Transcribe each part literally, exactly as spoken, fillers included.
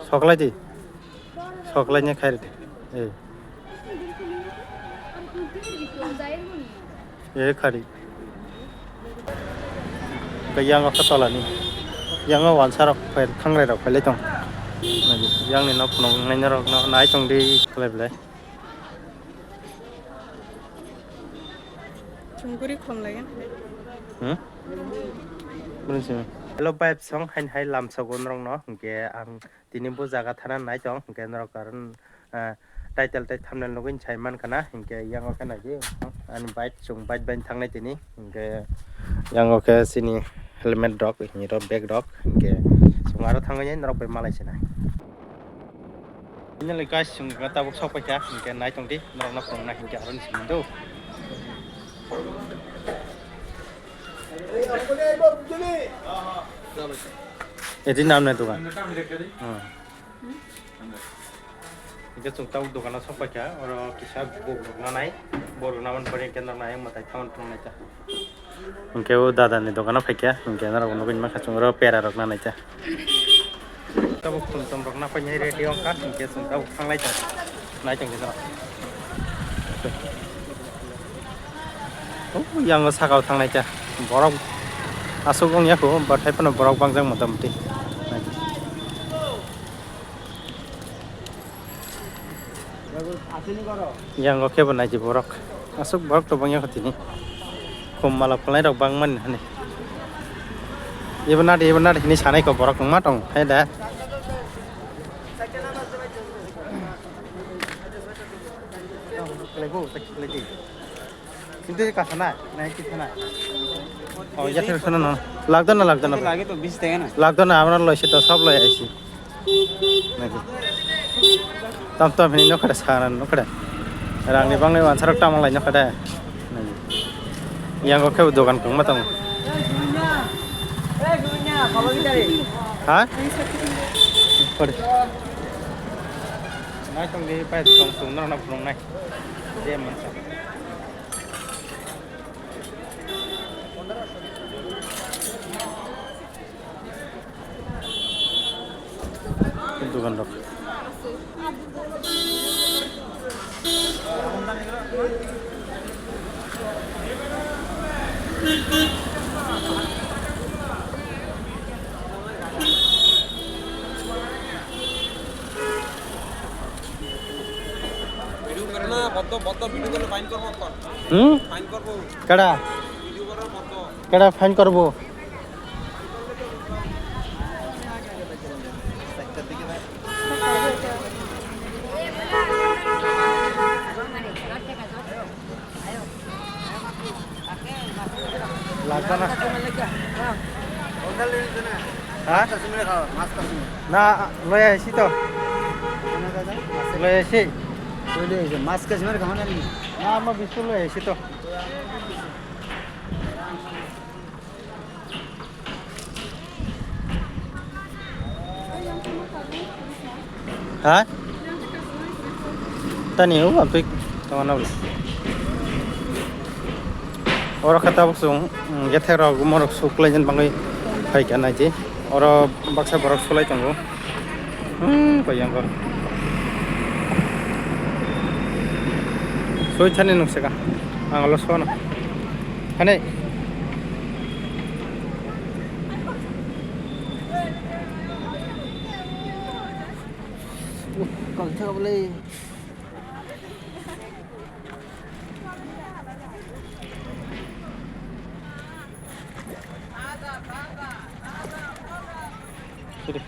Soklai di. Soklai ni khairi di. Eh. Eh, khari. Ke yang o khe tola ni. Yang o wansa rok phai, thangrai rok phai lai tong. Yang ni nok phunuk nai rok no nai tong di khlai belai. Chungkuri khom lai. Hmm? Bini simi. Hello, vibe song, hain hai lamsogo norok no, hinkhe ang tini bo jaga thana nai tong, hinkhe norok karon, ah, title tei thumbnail nugwi sai mankha na, hinkhe yango khe naidi, ani bike, chwng bike bai thangnai tini, hinkhe yango khe chini helmet rok, hini rok, bag rok, hinkhe chwng aro thangwi norok bai malai sinai. Finally guys, chwng tabuk sok paikha, hinkhe nai tong di, norok no phunukna hinkhe aro ni simi do. Edi namni dogan. Hmm. Hinkhe chwng tabuk dogano sok paikha, oro kisa borok rok nanai, borok rok naman pore hinkhe norok nai mwtai thaman phunuknai ta. Hinkhe o dada ni dogano phaikha, hinkhe norok nugwi mankha chwng oro pera rok nanai ta. Tabuk tum tum rok naphai nai ready wngkha, hinkhe chwng tabuk thanglai ta. Nai tong khe norok. O yang o saka o thanglai ta. Borok aswk wngya kho, bathai phano borok bangjak mota moti. Yang o khe bo naidi borok. Aswk borok to bangya kho tini. Khum mala phalnai rok bangmani hani. Ibo nadi, ibo nadi hini sanai kho borok wngma tong. Hai da. Kintu kasa na, na kisa na. Oh, ya thir sana na. Lagdo na, lagdo na. Lage to bis taka na. Lagdo na, amra loise to sob loi aisi. Naki. Tam tam hini nokhada sana nokhada. Rangni bangnai wansarok tamang lai nokhada. Naki. Yang khe dogan kwbangma tongo. Ha? Kore. Nai tong di pai tong tong norok no phunuknai. Je mansa. Dogan rok. Video karo na, bodo, bodo video karo fine korbo kon. Hmm? Fine korbo. Kada? Video karo bodo. Kada fine korbo? Lagana. Ha? Na, loya isi to. Loya isi. Mas kasi meron ka man. Na, ma bisu loya isi to. Ha? Tani o ampik tongana bla. Oro kha tabuk chwng, mm, gethek rok morok suklai jen bangwi phaikha naidi. Oro baksa borok sulai tongo. Hmm, koyang kor. Soi thani nung saka. Ang lo sono. Hane. Uh, kal thaka bolai. Tiri.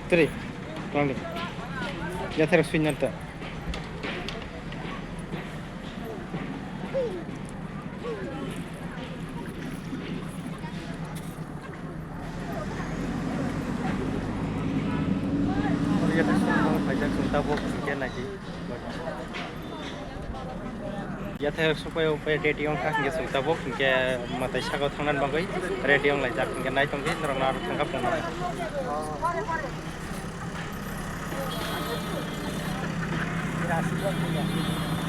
Tiri. Tangdi. Yathar suinyar ta. Yathar supai upai ready wngkha hingke chwng tabuk hingke mwtai saka o thangna bagwi ready wnglaijak hingke naitongdi norok no aro thangkha phunuknai.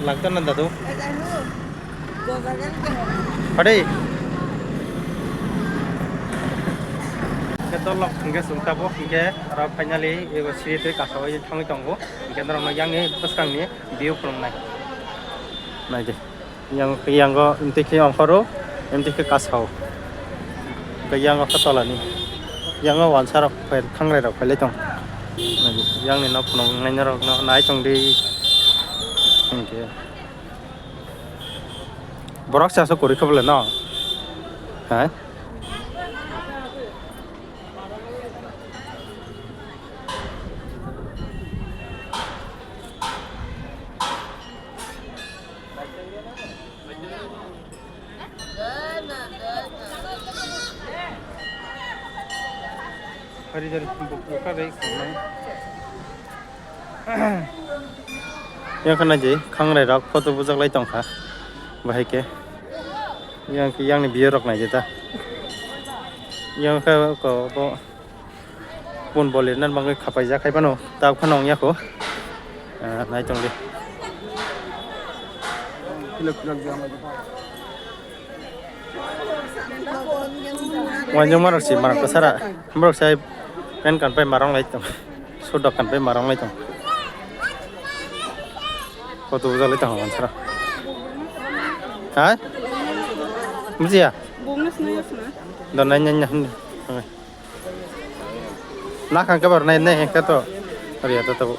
Lagda na dadu. Hadi. Ke Tolok hingke chwng tabuk hingke aro finally ego siri twi kasao thangwi tongo. Hingke norokno yang ni bwskang ni view phunuknai. Naidi. Yang, yang o mtwi khe ongkhoro, mtwi khe kasao. Hingke yang o khe tolani. Yang o wansa rok phai, thangrai rok phailai tong. Naidi. Yang ni nok phunuknai norok no nai tong di. Hingke. Borok se aswk kwrwi khe bole no? Hai? Hari dari buka dai. Yang khna je khangrai rok photo bujak lai tongkha bahai khe. Yang khe yang ni view rok nai je ta. Yang khe ko bo pun bol nan bangwi khapai jak hai phano ta phano ong ya kho. Ah, nai tong di. Wanjung marok si marok kasara. Marok sai pen kan pai marong lai tong. Sodok kan pai marong lai tong. Photo bujak lai tong wansara. Hai? Bujiya? Bungni sini ya sini. Don nai nai nai. Nak kan kabar nai nai kato. Ari ata tabu.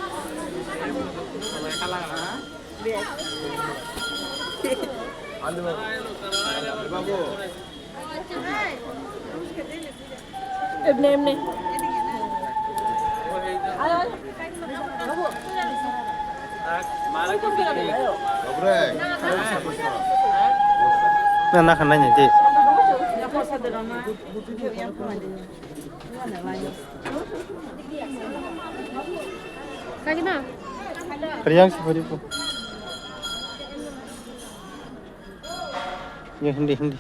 Emne, emne. Na, na, khanai ni di. Kagina. Priyank si bari ko. Ya, hindi, hindi.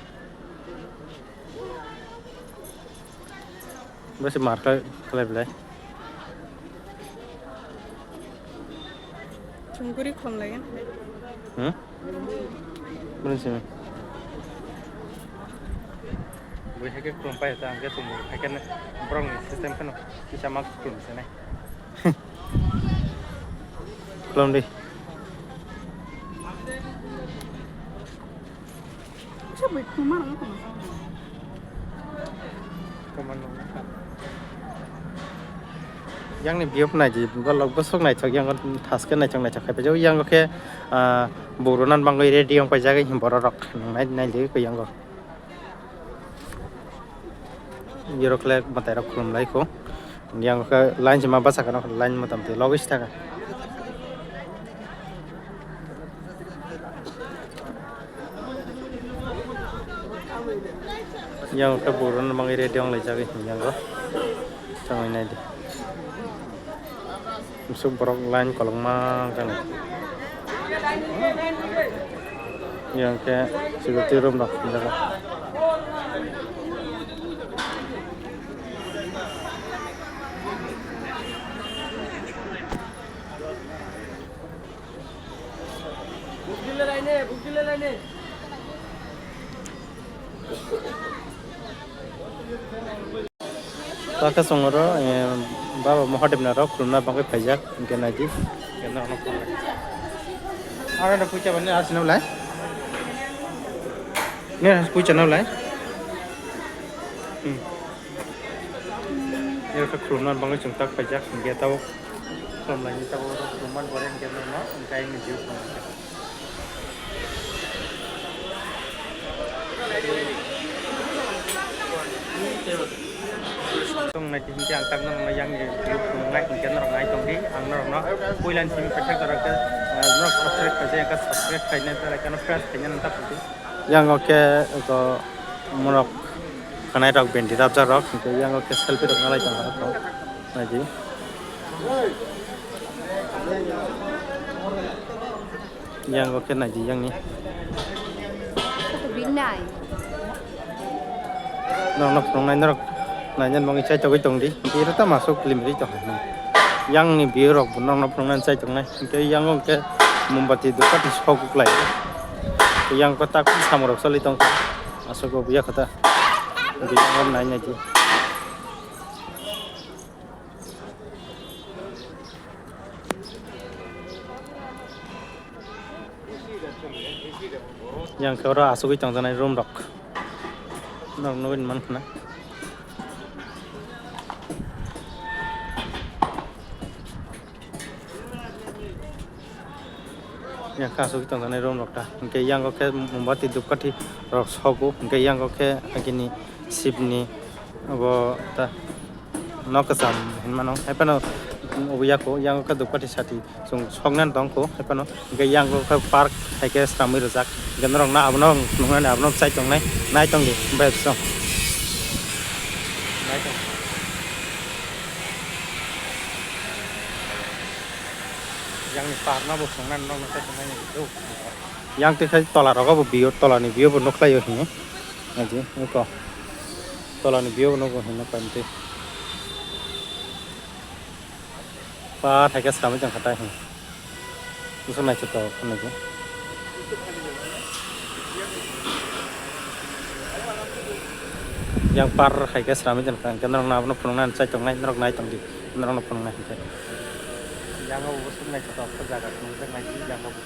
Basi marka khalai belai. Chungkuri khom lagi. Hmm? Belum sih. Bui hai ke khum pai ta, ang ke chungkuri hai ke borok ni system kheno kisa mak khum se nai. Khulum di. Yang ni view nai di, bolok bosok naithok, yang thaske naithok naithok khai paijak, yang khe, ah, buru nan bangwi ready wng paijak, borok rok nai nai di, yang. Yorok le mwtai rok khulum lai kho. Yang khe line se ma bwsa khe line motamti logis thaka. Yang khe buru no mangi ready wng lai jagwi yang go. Tangwi nai di. Musuk borok line kolokma gana. Yang khe security room rok jaga. Taka songoro, eh, Baba Mahadev na rok khulumna bagwi phaijak, hingke naidi. Hingke norokno khulumnai. Aro no pucha bani asino lai. Ne pucha no lai. Hmm. Ero khe khulumna bagwi chwng tak phaijak, hingke tabuk khulumlaini tabuk oro khulumma gore hingke norokno hingke ayang ni view khulumkha. Tong nai hingke ang tak norokno yang ni view khulumnai hingke norok nai tongdi, ang norokno puila ni simi paithak jora khe, eh, norok subscribe khaijak khe subscribe khainai belai kheno press khainai nang ta phuti. Yang o khe eko morok khanai rok bendi rapjak rok hingke yang o khe selfie rok nalai tong kha naidi. Yang o khe naidi yang ni. Binai. Norok no phunuknai norok nainani bagwi chaitogwi tongdi. Iro tamo aswk limri tongkha. Yang ni view rok bo norok no phunuknani chaitongnai. Hingke yang o hingke mombati dukan sok uklai. Yang ko tak samung rok choli tongkha. Aswk o buya kha ta. Hingke yang o nai nai di. Yang khe oro asugwi tongjaknai room rok. Norok nugwi mankha na. Yang khe asugwi tongjaknai room rok ta. Hwnkhe yang khe mombati dupkathi rok sogo. Hwnkhe yang khe agini sibni obo ta. Nok kwcham hinmano, haiphano obo yaku, yang khe dupkathi sati chwng soknani tongkho, haiphano hwnkhe yang khe park hai khe swnamwi rijak, hwnkhe norok abono nuknani abono chai tongnai, nai tongdi, bai bwsong. Nai tong. Yang ni park no bo swngnani nokno chai tongnai. Yang twi khai tola rogo bo view, tola ni view bo nukhlaio hini. Aji, eko. Tola ni view no bo hino panti. Pa thaike sami jang khatai hin. Musu nai chuto khunui. Yang par hai khe sami jang kha, hwnkhe norok abono phunuknai chai tongnai, norok nai tongdi, norok no phunuknai hwnkhe. Yang o bo suk nai chuto jaga phunukjak nai, yang o bo.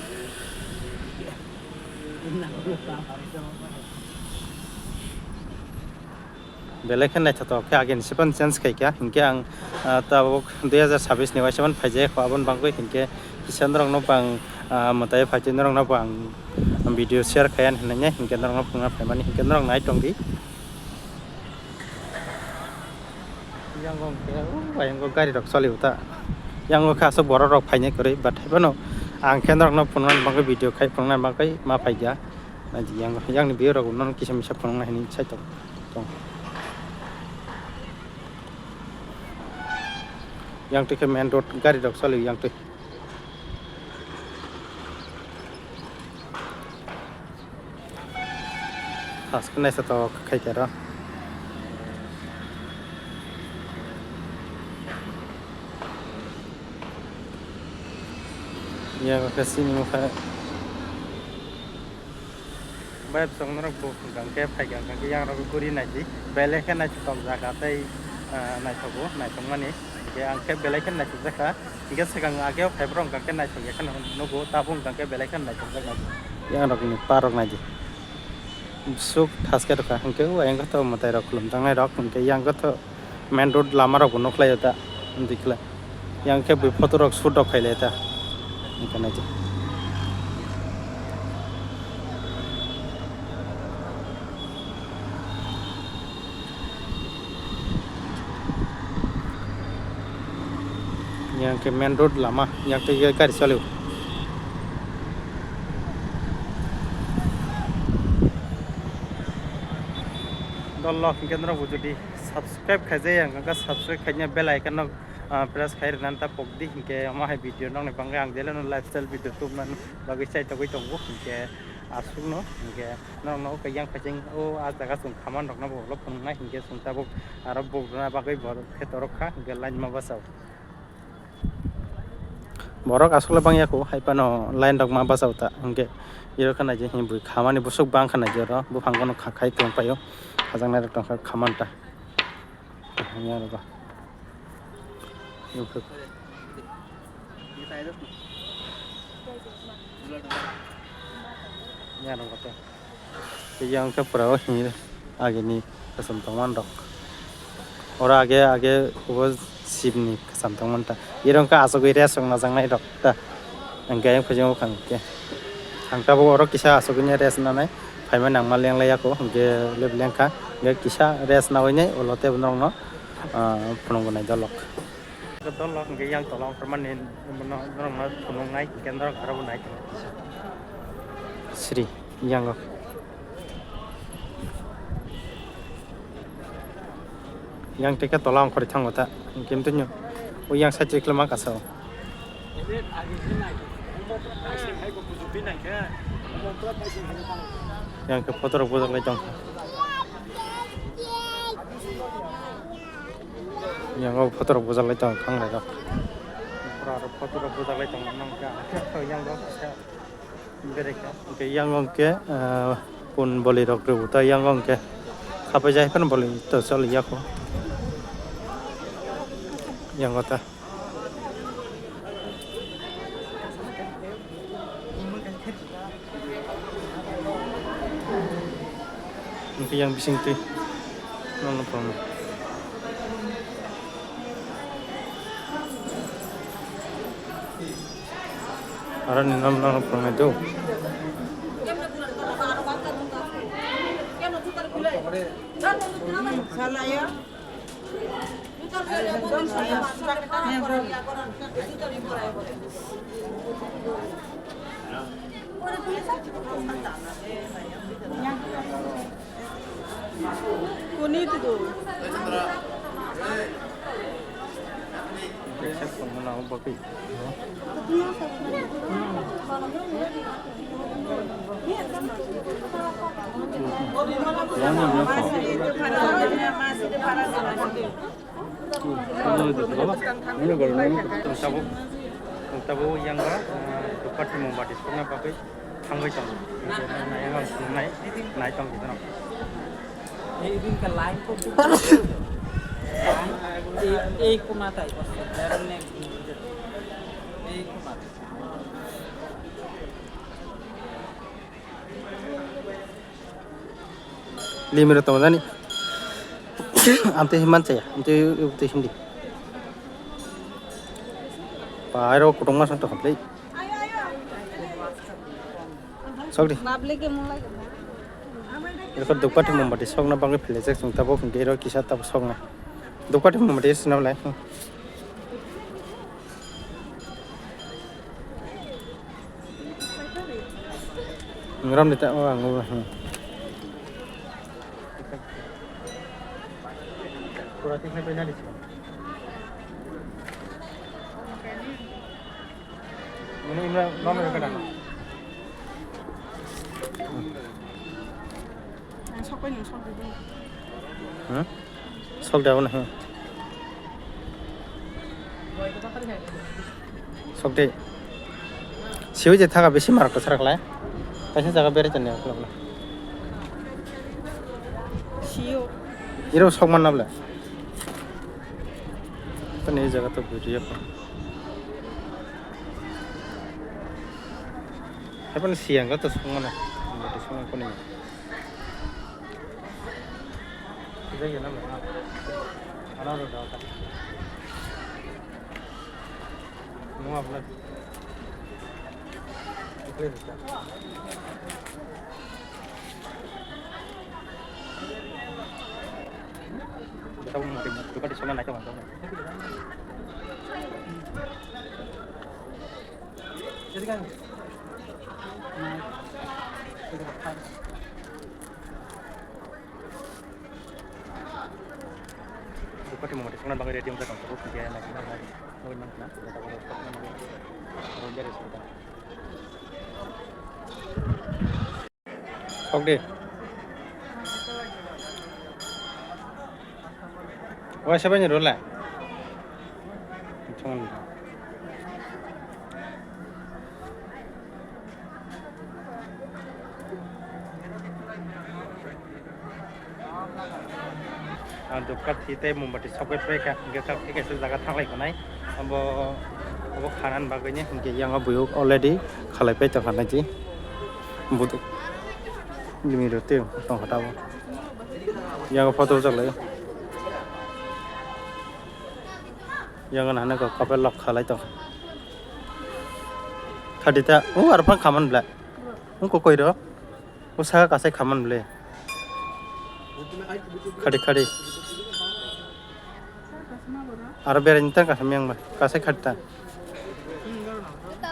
Belai khe naithotok khe, agini se phano change khai kha, hinkhe ang, ah, tabuk dui hazar sabbish ni waisa phano phaijak kho, aboni bagwi hinkhe kisa norokno bo ang, ah, mwtai phaitwi norokno bo ang video share khai ani hinwi, hinkhe norokno phunukna phaimani, hinkhe norok nai tongdi. Yang o hinkhe, o, yang o gari rok choli o ta, yang o khe aswk borok rok phainai kwrwi, but haiphano ang khe norokno phunukna bagwi video khai phunukna bagwi ma phaikha. Naidi yang, yang ni view rok no kisa misa phunukna hinwi saitok tong. Yang twi khe main road gari rok choli yang twi. Haske naisa tok khai khe ro. Yang khe sini mokhe. Bai bwswk norok bo hwnkha khe phaikha hwnkha khe yang rok guri naidi. Belai khe naithotok jaga tei, ah, naithogo, naithokmani. Hinkhe ang khe belai khe naithokjakha. Hinkhe swkang ageo phaibrok hwnkha khe naithokya kheno nugo, tabuk hwnkha khe belai kheno naithokjak naidi. Yang rokni parok naidi. Bwswk thaske rwkha, hinkhe o ayang khe to mwtai rok khulum tangnai rok, hinkhe yang khe to main road lama rok bo nukhlaio ta, amtwi khlai. Yang khe bui photo rok shoot rok khailai ta, hinkhe naidi. Yang khe main road lama, yang twi khe gari chalio. Dolok hinkhe norok bo jodi subscribe khaijak ya, hwnkha khe subscribe khaina bell icon no, ah, press khai rwna ta pokdi, hinkhe omo hai video nokni bagwi ang daily no lifestyle video tubna bagwi chaitogwi tongo, hinkhe aswkno hinkhe norokno o yang phaising o ah jaga chwng khaman rokno bo ulo phunuknai, hinkhe chwng tabuk aro buk rwna bagwi borok khe torok kha, hinkhe line ma bachao. Borok aswkle bangya kho, hai phano line rok ma bachao ta, hinkhe iro khe naidi, bui khamani bwswk bang kha naidi oro, buphang bono kha khai tong paio, hajaknai rok tong kha khaman ta. Yang rok. Yang rok. Tei yang khe pura o hini agini kasam tongman rok. Oro age age obo sibni kasam tongman ta. Iro wngkha asugwi rest rok najaknai rok ta. Hwnkhe ayang phaijak bwkhang khe. Ang tabuk oro kisa asugwini rest nanai. Phaimani ang ma lenglaiya kho, hwnkhe lep lengkha. Hwnkhe kisa rest nawi nai ulo tei norokno, ah, phunuknai dolok. Dolok hwnkhe yang tola ongkhormani norokno phunuknai, hwnkhe norok aro bo nai tongo kisa. Sri, yango. Yang teke tola ongkhorwi thango ta, hwnkhe tini o yang side o kwlwma kasa o. Yang khe photo rok bujak lai tong kha. Yang o photo rok bujak lai tong kha, ang lai rok. Pura rok photo rok bujak lai tong nang kha. Yang rok kisa bereka. Hwnkhe yang o hwnkhe, ah, pun boli rok rw ta yang o hwnkhe. Khapai jai phano boli to choli ya kho. Yang o ta. Yang bising twi. Nono phone. Aroni nam nono phone do. Tabuk, tabuk yang ba, eh, dukha thwimung bati sokna bagwi thangwi tongo. Nai, nai, nai tong di bono. Ei, ei, ei, kuna tai, ei, kuna tai. Limiro tongo jani. Amtwi himman chaya, amtwi, amtwi himdi. Pairo kutung mas to complete. Sokdi. Eko dukpati mombati sokna bangwi philajak chwng tabuk hwnkhe ero kisa tabuk sokna. Dukpati mombati sinamlai. Ngram de ta o ang o. Pura tik na pena di. Ini imra nom ya kada. Sok bai nung sok di. Hmm? Sok da na. Sok de. Siwi je thaga bisi marak kwchara khlai. Kaisa jaga berai tani. Sio. Iro sok man nabla. Tani jaga to video. Hapan siang ka to sok mana. Sok mana kuni. Bupati mumati songna bagwi ready wngkha tong, tabuk khe nai nai nai nai nai nai nai. Sok di. Waisa bai ni rwla. Ang dukha thi tei mombati sokwi phaikha, hwnkhe kha khe kaisa jaga thanglai tonai. Abo, abo khanani bagwini hwnkhe yang o buyo already khalai pai tongkha nai di. Buduk. Limiro tei tongkha tabo. Yang o photo rwjak lai. Yang o nahana ko kapel lok khalai tongkha. Khadi ta, o arphang khaman bla. Ungko koi ro? O saka kasai khaman ble. Khadi khadi. Aro berai ni tang kasam yang ba. Kasai khadi ta.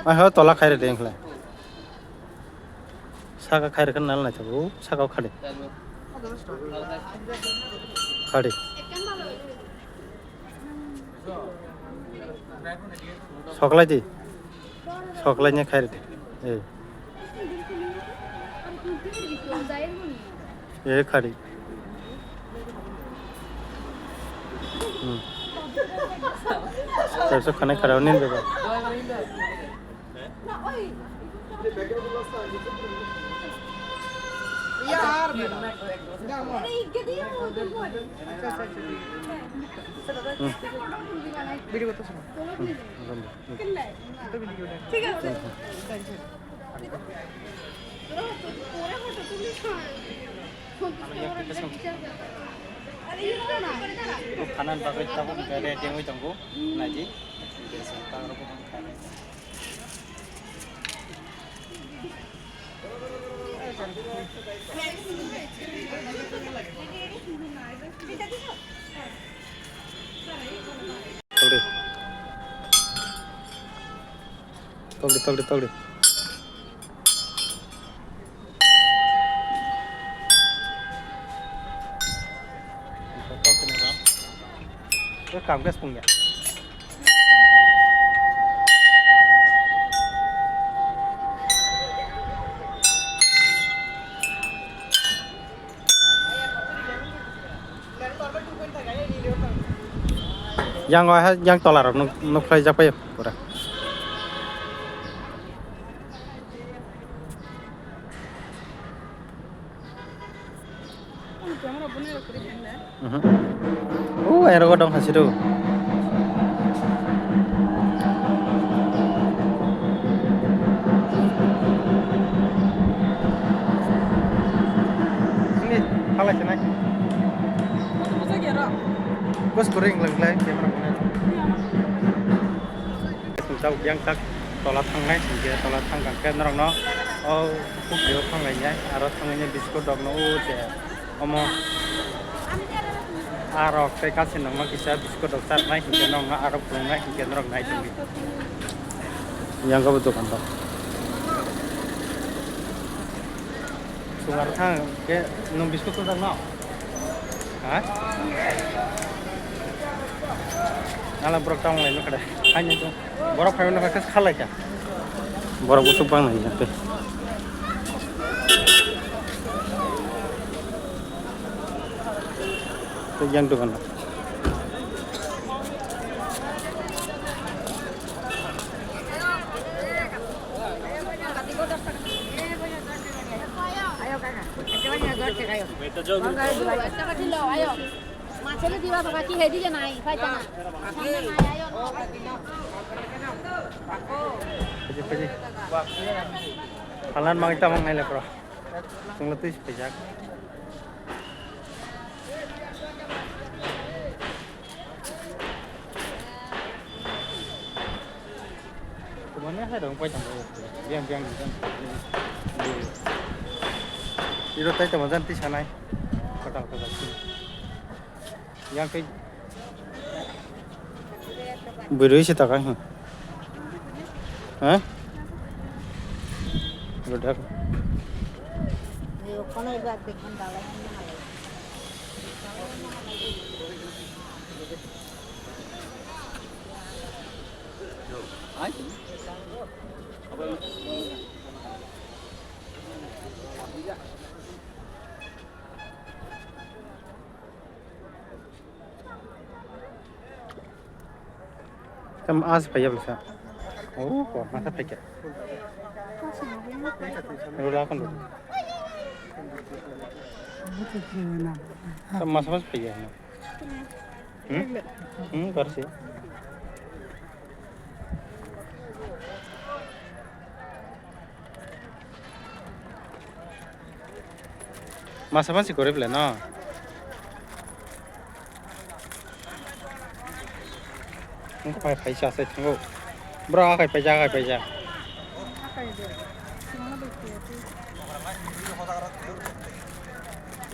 Ai ho tola khaire de engkhle. Saka khaire kan nal nai thabu. Saka khadi. Khadi. Soklai di. Soklai nya khairi di. Eh. Eh, khari. Hmm. Terus khana khara nin beba. Hmm. Hmm. ঠিক আছে। Khanan bagwi tabuk ready wngwi tongo. Naidi. Toldi. Toldi, toldi, toldi. Toldi ni ba. Kam gas pung ya. Yang o ha, yang tola rok nuk, nuk khlai jak pai pura. Mhm. O, airo go dong hasiru. Ini, halai senai. Bos kuring lang lai, camera kuning. Chao yang tak tola thangnai, hingke tola thangkha khe norokno o pukri o thanglainai, aro thanglainai biskot rokno o je omo arok tei kasinokno kisa biskot rok charnai, hingke norokno arok phunuknai, hingke norok nai tongdi. Yang kabo dokan rok. Sungar thang ke nung biskot tong no? Ha? Nala borok tong lai no kada. Hai no. Borok phai no kha khalai kha. Borok busuk bang nai. Yang dokan. Palan mang tamang ngai le bro. Tungla tuis pejak. Kumane hai dong pai tang. Biang biang biang. Iro tai tamo jan ti sanai. Kotal kotal. Yang kai. Bwrwi se taka hi. Ha? Rodak. Tam as phaiya bwsa. Oh, ko masa phaikya. Rula kon rula. Tam masa masa phaiya. Hmm? Hmm, barsi. Masa masi koroi bwle no? Wngkha pai phaisa asai thango. Bro, akai paija, akai paija.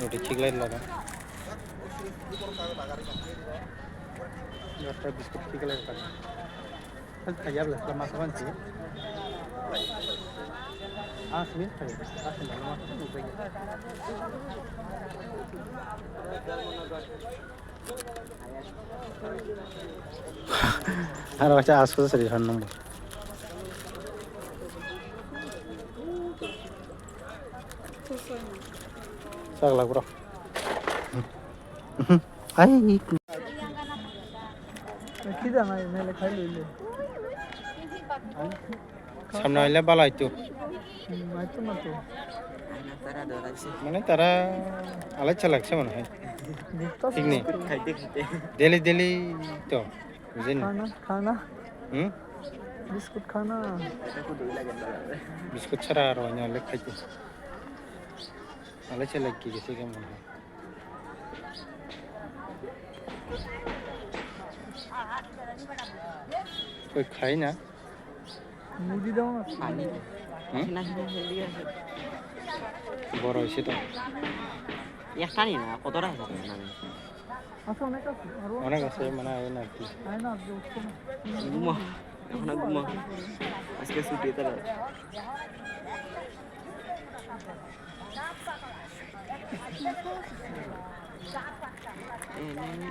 Roti khiklai laga. Roti biscuit khiklai laga. Kaya bela selama seven sih. Ah, semis kaya. Ah, semis lama tu mungkin. Aro acha asko sari han nang. Sak lak bro. Ai. Khida nai mele khai lui le. Samno ile balai tu. Hmm, mai tu ma tu. Mane tara alai chalak se mane hai. Thik ni. Daily daily to. Bujini. Khana, khana. Hmm? Biscuit khana. Biscuit chara aro nya le khai tu. Alai chelai ki gese ke mona. Koi khai na? Mudi daw na. Pani. Hmm? Hina, hina, hina, hina. Boro ise to. Ekta ni na, kotora asa na. Asa onek ase, aro? Onek ase, mane aye na ki? Aye na, aje usko na. Guma. Ekhon guma. Ajke chuti tara.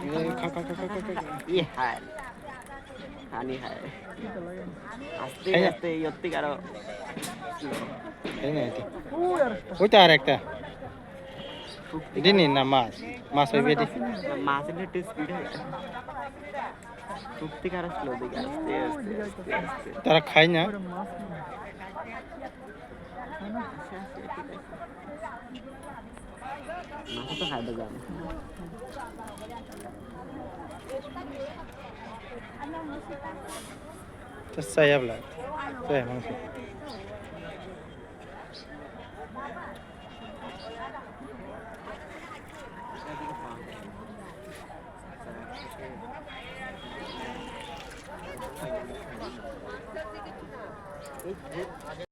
Ye, kha, kha, kha. Ye, hai. Hani hai. Aste, hai na. Aste, yotte karo. Hai na, hai na. Oi, ta arekta. Dini na mas? Mas hoibe di. Mas hoile tei speed hoy. Thukti karo slow digi, aste, aste, aste, aste. Tara khai na? Mas to khai da jam. To saya bla. Saya mangsa.